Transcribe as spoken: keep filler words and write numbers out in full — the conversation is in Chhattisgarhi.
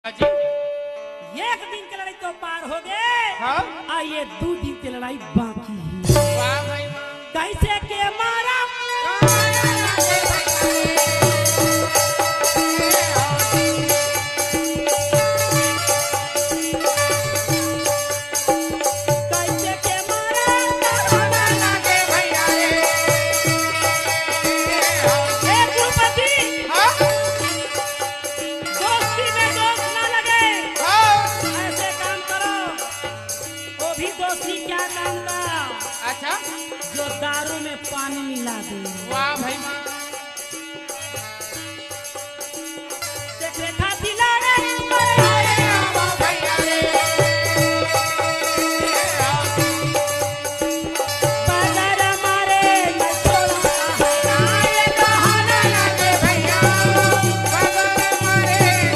एक दिन के लड़ाई तो पार हो गे, हाँ? आ ये दू दिन के लड़ाई बाकी हे। वाह भाई वाह। कैसे के मारा? कैसे के मारा? ए भूपति, हाँ? दोस्ती में दोस्त ना लगे। हाँ। ऐसे काम करो, वो भी दोस्ती क्या काम का? अच्छा। जो दारू में पानी मिला दे। वाह भाई वाह।